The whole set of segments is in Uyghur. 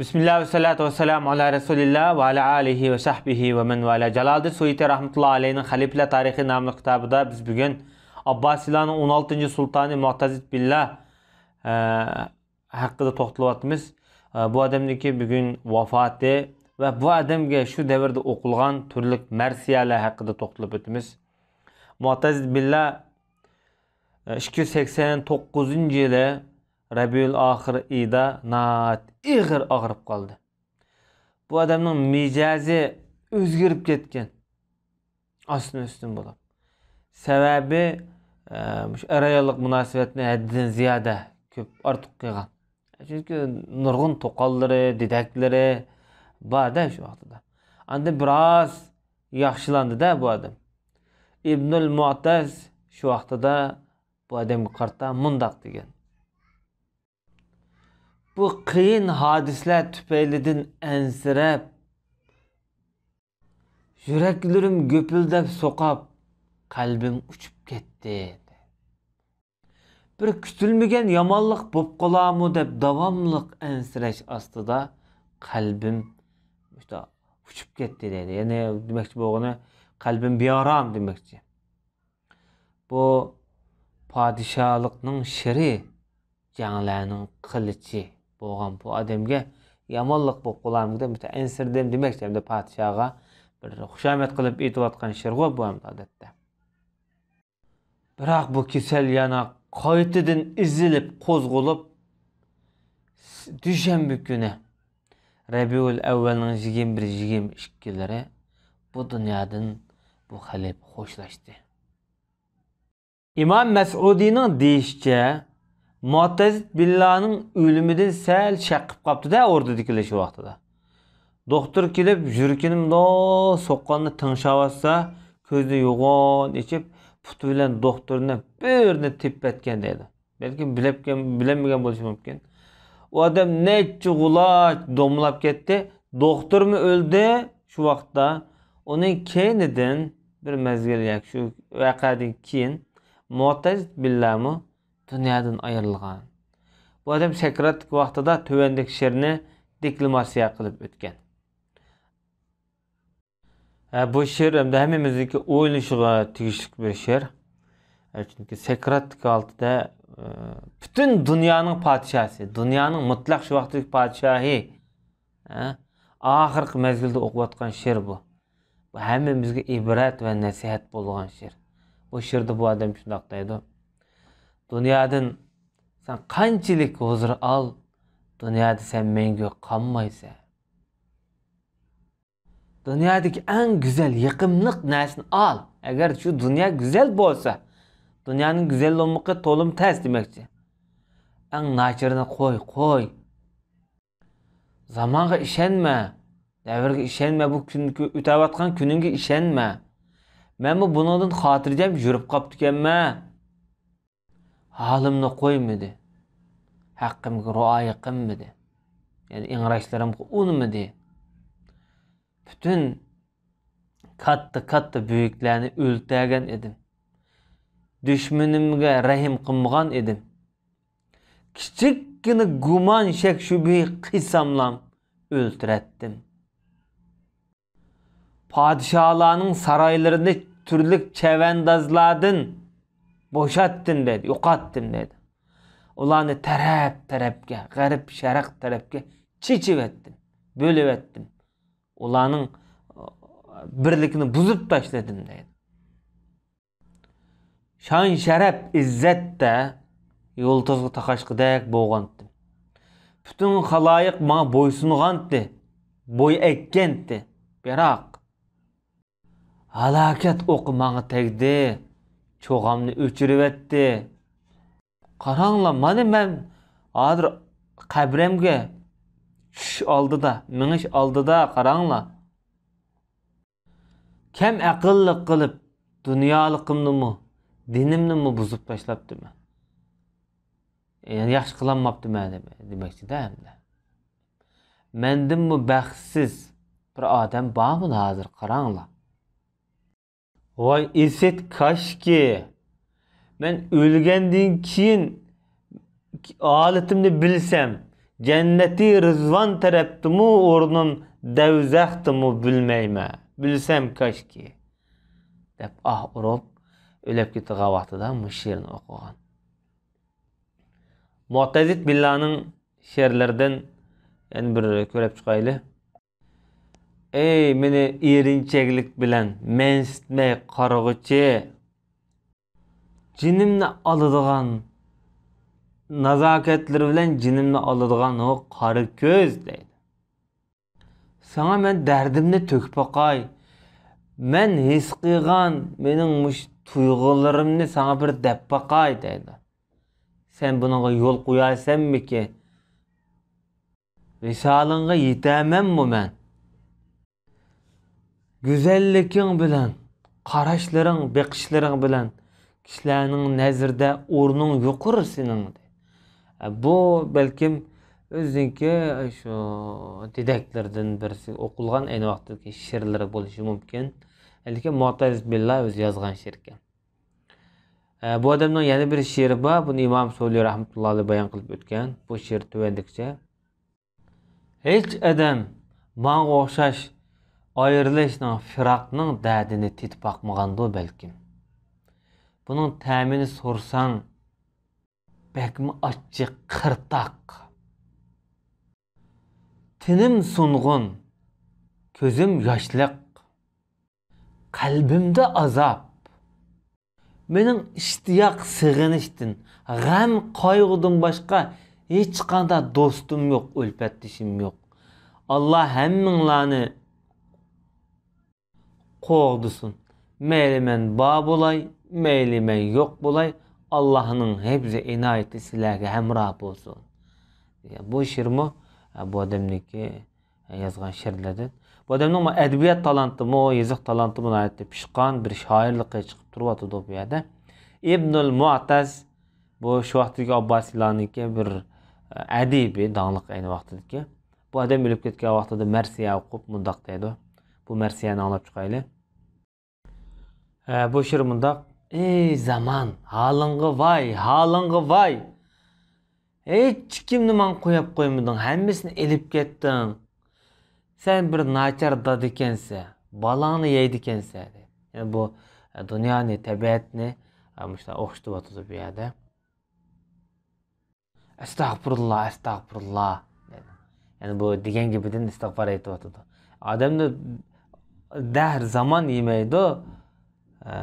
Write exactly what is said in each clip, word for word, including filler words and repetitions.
بىسمىللا ۋەسسالاتۇ ۋەسسالامۇ ئالا رەسۇلىللا ۋە ئالا ئالىھى ۋە سەھبىھى ۋە مەن ۋالا. جالالىدىن سۇيۇتى رەھمەتۇللا ئەلەيھىنىڭ خەلىپىلەر تارىخى ناملىق كىتابىدا بىز بۈگۈن ئابباسىيلارنىڭ ئون ئالتىنچى سۇلتانى مۇئتەزىد بىللا، ئە، ھەققىدە توختىلىۋاتىمىز. ئە، بۇ ئادەمنىڭكى بۈگۈن ۋاپاتى ۋە بۇ ئادەمگە شۇ دەۋردە ئوقۇلغان تۈرلۈك مەرسىيەلەر ھەققىدە توختىلىپ ئۆتىمىز. مۇئتەزىد بىللا، ئە، ئىككى يۈز سەكسەن توققۇزىنچى يىلى رەبىئۇل ئاخىر ئېيىدا ناھايىتى ئېغىر ئاغرىپ قالدى. بۇ ئادەمنىڭ مىجەزى ئۆزگىرىپ كەتكەن. ئاستىن-ئۈستۈن بولۇپ. سەۋەبى، ئە، مۇشۇ ئەر-ئاياللىق مۇناسىۋەتنى ھەددىدىن زىيادە كۆپ ئارتۇق قىلغان. چۈنكى نۇرغۇن توقاللىرى، دېدەكلىرى بار-دە شۇ ۋاقتىدا. ئاندىن بىراز ياخشىلاندى-دە بۇ ئادەم. ئىبنۇل مۇئتەز شۇ ۋاقتىدا بۇ ئادەمگە قارىتا مۇنداق دېگەن: بۇ قىيىن ھادىسىلەر تۈپەيلىدىن ئەنسىرەپ، يۈرەكلىرىم گۈپۈلدەپ سوقۇپ، قەلبىم ئۇچۇپ كەتتى. بىر كۈتۈلمىگەن يامانلىق بوپ قالارمۇ دەپ داۋاملىق ئەنسىرەش ئاستىدا قەلبىم ئۇچۇپ كەتتى دەيدۇ. يەنى دېمەكچى بولغىنى، قەلبىم بىئارام دېمەكچى. بۇ پادىشاھلىقنىڭ شىرى، جەڭلەرنىڭ قىلىچى بولغان بۇ ئادەمگە يامانلىق بولۇپ قالارمىدى دەپ ئەنسىرىدىم دېمەكچى، ھەمدە پادىشاھقا بىر خۇشامەت قىلىپ ئېيتىۋاتقان شىرغۇ بۇ ھەمدە ئادەتتە. بىراق بۇ كېسەل يەنە قايتىدىن ئېزىلىپ قوزغىلىپ، دۈشەنبە كۈنى رەبىئۇل ئەۋۋەلنىڭ يىگىرمە بىر، يىگىرمە ئىككىلىرى بۇ دۇنيادىن بۇ خەلىپە خوشلاشتى. ئىمام مەسئۇدىنىڭ دېيىشىچە، مۇئتەزىد بىللانىڭ ئۆلۈمىدىن سەل شەك قىلىپ قاپتۇ-دە ئوردىدىكىلەر شۇ ۋاقتىدا. دوختۇر كېلىپ، يۈرىكىنى مۇنداق سوققاننى تىڭشاۋاتسا، كۆزىنى يوغان ئېچىپ، پۇتى بىلەن دوختۇرنى بىرنى تېپىۋەتكەن دەيدۇ. بەلكىم بىلەپكەن، بىلەلمىگەن بولۇشى مۇمكىن. ئۇ ئادەم نەچچە غۇلاچ دومىلاپ كەتتى. دوختۇرمۇ ئۆلدى شۇ ۋاقىتتا. ئۇنىڭ كەينىدىن بىر مەزگىل ياكى شۇ ۋەقەدىن كېيىن مۇئتەزىد بىللامۇ دۇنيادىن ئايرىلغان. بۇ ئادەم سەكراتلىق ۋاقتىدا تۆۋەندىكى شېئىرنى دېكلاماتسىيە قىلىپ ئۆتكەن. ھە، بۇ شېئىر ئەمدى ھەممىمىزنىڭكى ئويلىنىشىغا تېگىشلىك بىر شېئىر. ھە، چۈنكى سەكراتلىق ھالىتىدە، ئە، پۈتۈن دۇنيانىڭ پادىشاھى، دۇنيانىڭ مۇتلەق شۇ ۋاقىتتىكى پادىشاھى، ھە، ئاخىرقى مەزگىلدە ئوقۇۋاتقان شېئىر بۇ. بۇ ھەممىمىزگە ئىبرەت ۋە نەسىھەت بولىدىغان شېئىر. بۇ شېئىردا بۇ ئادەم شۇنداق دەيدۇ: دۇنيادىن سەن قانچىلىك ھۇزۇر ئال، دۇنيادا سەن مەڭگۈ قالمايسەن. دۇنيادىكى ئەڭ گۈزەل، يېقىملىق نەرسىنى ئال. ئەگەر شۇ دۇنيا گۈزەل بولسا، دۇنيانىڭ گۈزەل بولمىقى تولىمۇ تەس دېمەكچى. ئەڭ ناچىرىنى قوي، قوي. زامانغا ئىشەنمە، دەۋرگە ئىشەنمە، بۇ كۈن، ئۆتەۋاتقان كۈنۈڭگە ئىشەنمە. مەنمۇ بۇنىڭدىن خاتىرجەم يۈرۈپ قاپتىكەنمەن. ھالىمنى قويمىدى. ھەققىمگە رىئايە قىلمىدى. يەنى ئىڭراشلىرىمغا ئۇنىمىدى. پۈتۈن كاتتا-كاتتا بۈيۈكلەرنى ئۆلتۈرگەن ئىدىم. دۈشمىنىمگە رەھىم قىلمىغان ئىدىم. كىچىككىنە گۇمان، شەك، شۈبھە قىلساملام ئۆلتۈرەتتىم. پادىشاھلارنىڭ سارايلىرىنى تۈرلۈك چەۋەندازلاردىن بوشاتتىم دەيدۇ، يوقاتتىم دەيدۇ. ئۇلارنى تەرەپ-تەرەپكە، غەرب، شەرق تەرەپكە چېچىۋەتتىم، بۆلۈۋەتتىم. ئۇلارنىڭ، ئە، بىرلىكىنى بۇزۇپ تاشلىدىم دەيدۇ. شان-شەرەپ، ئىززەتتە يۇلتۇزغا تاقاشقۇدەك بولغانتىم. پۈتۈن خالايىق ماڭا بويسۇنغانتى، بوي ئەگكەنتى. بىراق، ھالاكەت ئوقى ماڭا تەگدى، چوغامنى ئۆچۈرۈۋەتتى. قاراڭلار، مانا مەن ھازىر قەبرەمگە چۈشۈش ئالدىدا، مېڭىش ئالدىدا قاراڭلار. كەم ئەقىللىق قىلىپ، دۇنيالىقىمنىمۇ، دىنىمنىمۇ بۇزۇپ تاشلاپتىمەن. يەنى ياخشى قىلالماپتىمەن دېمە-، دېمەكچىدە ئەمدى. مەندىنمۇ بەختسىز بىر ئادەم بارمىدى ھازىر، قاراڭلار. ۋاي ئىسىت كاشكى! مەن ئۆلگەندىن كېيىن ھالىتىمنى بىلسەم، جەننىتى رىزۋان تەرەپتىمۇ ئورنۇم، دەۋزەختىمۇ بىلمەيمەن، بىلسەم كاشكى، دەپ ئاھ ئۇرۇپ، ئۆلۈپ كېتىدىغان ۋاقتىدا مۇشۇ شېئىرنى ئوقۇغان. مۇئتەزىت بىللانىڭ شېئىرلىرىدىن يەنە بىر كۆرۈپ چىقايلى. ئەي مېنى ئېرىنچەكلىك بىلەن مەنسىتمەي قارىغۇچى، جېنىمنى ئالىدىغان، نازاكەتلىرى بىلەن جېنىمنى ئالىدىغان ئۇ قارا كۆز دەيدۇ. ساڭا مەن دەردىمنى تۆكۈپ باقاي. مەن ھېس قىلغان مېنىڭ مۇشۇ تۇيغۇلىرىمنى ساڭا بىر دەپ باقاي دەيدۇ. سەن بۇنىڭغا يول قويارسەنمىكىن؟ ۋىسالىڭغا يېتەرمەنمۇ مەن؟ گۈزەللىكىڭ بىلەن، قاراشلىرىڭ، بېقىشلىرىڭ بىلەن كىشىلەرنىڭ نەزىرىدە ئورنۇڭ يۇقىرى سېنىڭ. بۇ بەلكىم ئۆزىنىڭكى شۇ دېدەكلىرىدىن بىرسى ئوقۇلغان ئەينى ۋاقىتتىكى شېئىرلىرى بولۇشى مۇمكىن. لېكىن مۇئتەز بىللا ئۆزى يازغان شېئىركەن. ئە، بۇ ئادەمنىڭ يەنە بىر شېئىرى بار. بۇنى ئىمام سولى رەھمەتۇللا ئەلەيھ بايان قىلىپ ئۆتكەن. بۇ شېئىر تۆۋەندىكىچە. ھېچ ئادەم ماڭا ئوخشاش ئايرىلىشنىڭ، فىراقنىڭ دەردىنى تېتىپ باقمىغاندۇ بەلكىم. بۇنىڭ تەمىنى سورىساڭ، بەكمۇ ئاچچىق، قىرتاق. تېنىم سۇنغۇن، كۆزۈم ياشلىق. قەلبىمدە ئازاب. مېنىڭ ئىشتىياق سېغىنىشتىن، غەم قايغۇدىن باشقا ھېچقانداق دوستۇم يوق، ئۈلپەتدىشىم يوق. ئاللا ھەممىڭلارنى قوغدىسۇن. مەيلى مەن بار بولاي، مەيلى مەن يوق بولاي، ئاللانىڭ ھىپزى ئىنايىتى سىلەرگە ھەمراھ بولسۇن. بۇ شېئىرمۇ بۇ ئادەمنىڭكى يازغان شېئىرلىرىدىن. بۇ ئادەمنىڭ ئەدەبىيات تالانتىمۇ، يېزىق تالانتىمۇ ناھايىتى پىشقان، بىر شائىرلىقى چىقىپ تۇرۇۋاتىدۇ بۇ يەردە. ئىبنۇل مۇئتەز، بۇ شۇ ۋاقىتتىكى ئابباسىيلارنىڭكى بىر ئەدىبى، داڭلىق ئەينى ۋاقتىدىكى. بۇ ئادەم ئۆلۈپ كەتكەن ۋاقتىدا مەرسىيە ئوقۇپ مۇنداق دەيدۇ. بۇ مەرسىيەنى ئاڭلاپ چىقايلى. ھە، بۇ شېئىر مۇنداق. ئەي زامان، ھالىڭغا ۋاي، ھالىڭغا ۋاي! ھېچكىمنى ماڭا قويۇپ قويمىدىڭ، ھەممىسىنى ئېلىپ كەتتىڭ. سەن بىر ناچار دادىكەنسەن، بالاڭنى يەيدىكەنسەن، دەيدۇ. يەنى بۇ، ئە، دۇنيانى، تەبىئەتنى، ئە، مۇشۇنداق ئوخشىتىۋاتىدۇ بۇ يەردە. ئەستەغپۇرۇللا، ئەستەغپۇرۇللا، دەيدۇ. يەنى بۇ دېگەن گېپىدىن ئىستىغپار ئېيتىۋاتىدۇ. ئادەمنى دەھر زامان يېمەيدۇ، ئە،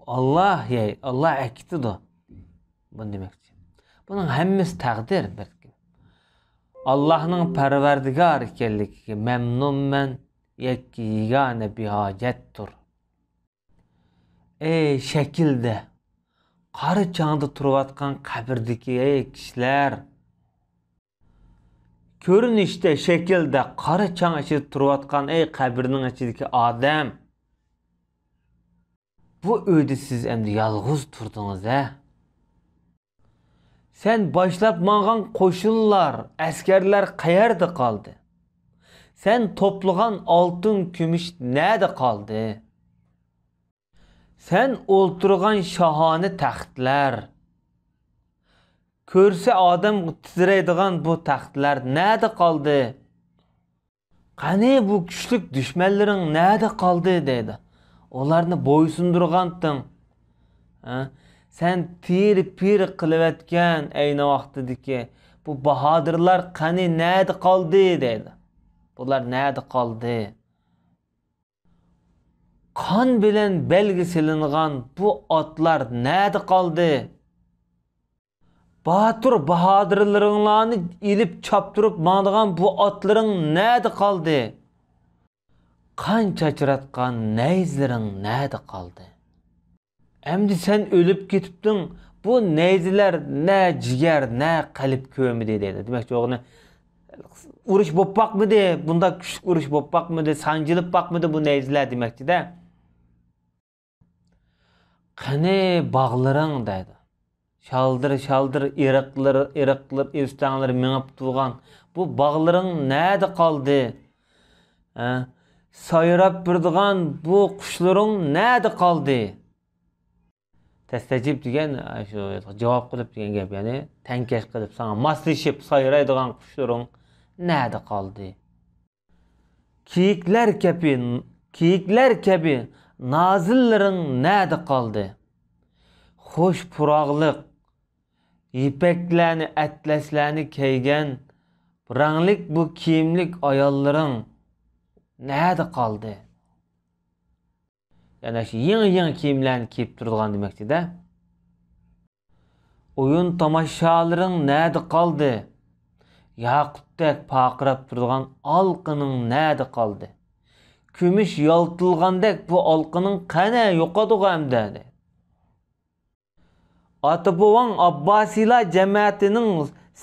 ئاللا يەي، ئاللا ئەكېتىدۇ. بۇنى دېمەكچى. بۇنىڭ ھەممىسى تەقدىر بەلكىم. ئاللاھنىڭ پەرۋەردىگار ئىكەنلىكىگە مەمنۇنمەن، يەككە يېگانە بىھاجەتتۇر. ئەي شەكىلدە قارا چاڭدا تۇرۇۋاتقان قەبرىدىكى ئەي كىشىلەر! كۆرۈنۈشتە، شەكىلدە قارا چاڭ ئىچىدە تۇرۇۋاتقان ئەي قەبرىنىڭ ئىچىدىكى ئادەم! بۇ ئۆيدە سىز ئەمدى يالغۇز تۇردىڭىز ھە؟ سەن باشلاپ ماڭغان قوشۇنلار، ئەسكەرلەر قەيەردە قالدى؟ سەن توپلىغان ئالتۇن، كۈمۈش نەدە قالدى؟ سەن ئولتۇرغان شاھانە تەختلەر، كۆرسە ئادەم تىترەيدىغان بۇ تەختلەر نەدە قالدى؟ قېنى بۇ كۈچلۈك دۈشمەنلىرىڭ نەدە قالدى دەيدۇ. ئۇلارنى بويسۇندۇرغانتىڭ. ھە؟ سەن پىر-پىر قىلىۋەتكەن ئەينى ۋاقتىدىكى بۇ باھادىرلار قېنى نەدە قالدى دەيدۇ. بۇلار نەدە قالدى؟ قان بىلەن بەلگە سېلىنغان بۇ ئاتلار نەدە قالدى؟ باتۇر باھادىرلىرىڭلارنى ئېلىپ چاپتۇرۇپ ماڭىدىغان بۇ ئاتلىرىڭ نەدە قالدى؟ قان چاچراتقان نەيزىلىرىڭ نەدە قالدى؟ ئەمدى سەن ئۆلۈپ كېتىپتىڭ، بۇ نەيزىلەر نە جىگەر، نە قەلب كۆرمىدى دەيدۇ. دېمەكچى بولغىنى، ئۇرۇش بولۇپ باقمىدى، بۇنداق كۈچلۈك ئۇرۇش بولۇپ باقمىدى، سانجىلىپ باقمىدى بۇ نەيزىلەر دېمەكچىدە. قېنى باغلىرىڭ دەيدۇ. شالدىر-شالدىر ئېرىقلىرى، ئېرىقلىرى، ئۆستەڭلىرى مېڭىپ تۇرغان بۇ باغلىرىڭ نەدە قالدى؟ ھە؟ سايراپ بېرىدىغان بۇ قۇشلىرىڭ نەدە قالدى؟ تەستەجىب دېگەن، ئە، شۇ جاۋاب قىلىپ دېگەن گەپ، يەنى تەڭكەش قىلىپ ساڭا ماسلىشىپ سايرايدىغان قۇشلىرىڭ نەدە قالدى؟ كېيىكلەر كەبى، كېيىكلەر كەبى نازىنلىرىڭ نەدە قالدى؟ خۇش پۇراقلىق يىپەكلەرنى، ئەتلەسلەرنى كىيگەن رەڭلىك بۇ كىيىملىك ئاياللىرىڭ نەدە قالدى؟ يەنى شۇ يېڭى-يېڭى كىيىملەرنى كىيىپ تۇرىدىغان دېمەكچىدە. ئويۇن تاماشالىرىڭ نەدە قالدى؟ ياقۇتتەك پارقىراپ تۇرىدىغان ئالقىنىڭ نەدە قالدى؟ كۈمۈش يالتىلىغاندەك بۇ ئالقىنىڭ قەنە يوقىدىغۇ ئەمدى؟ ئاتا بوۋاڭ ئابباسىيلار جەمەتىنىڭ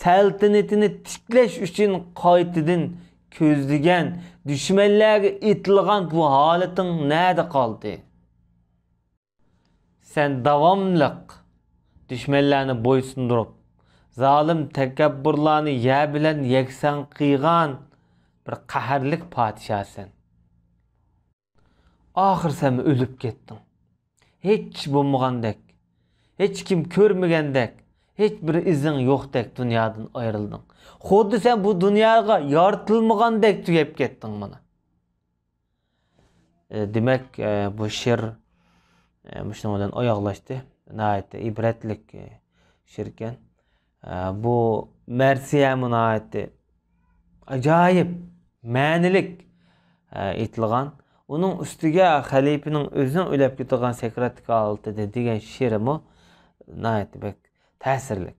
سەلتىنىتىنى تىكلەش ئۈچۈن قايتىدىن كۆزلىگەن، دۈشمەنلەرگە ئېتىلغان بۇ ھالىتىڭ نەدە قالدى؟ سەن داۋاملىق دۈشمەنلەرنى بويسۇندۇرۇپ، زالىم تەكەببۇرلارنى يەر بىلەن يەكسان قىلغان بىر قەھەرلىك پادىشاھسەن. ئاخىر سەنمۇ ئۆلۈپ كەتتىڭ. ھېچ بولمىغاندەك، ھېچ كىم كۆرمىگەندەك، ھېچ بىر ئىزىڭ يوقتەك دۇنيادىن ئايرىلدىڭ. خۇددى سەن بۇ دۇنياغا يارىتىلمىغاندەك تۈگەپ كەتتىڭ مانا. ئە، دېمەك، ئە، بۇ شېئىر، ئە، مۇشۇنىڭ بىلەن ئاياغلاشتى. ناھايىتى ئىبرەتلىك، ئە، شېئىركەن. ئە، بۇ مەرسىيەمۇ ناھايىتى ئاجايىپ، مەنىلىك، ئە، ئېيتىلغان. ئۇنىڭ ئۈستىگە خەلىپىنىڭ ئۆزىنىڭ ئۆلۈپ كېتىدىغان سەكراتلىق ھالىتىدە دېگەن شېئىرىمۇ ناھايىتى بەك تەسىرلىك.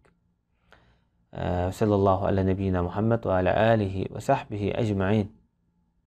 ئە، سەللەللاھۇ ئەلە نەبىييىنا مۇھەممەد ۋە ئەلە ئالىھى ۋە سەھبىھى ئەجمەئىن.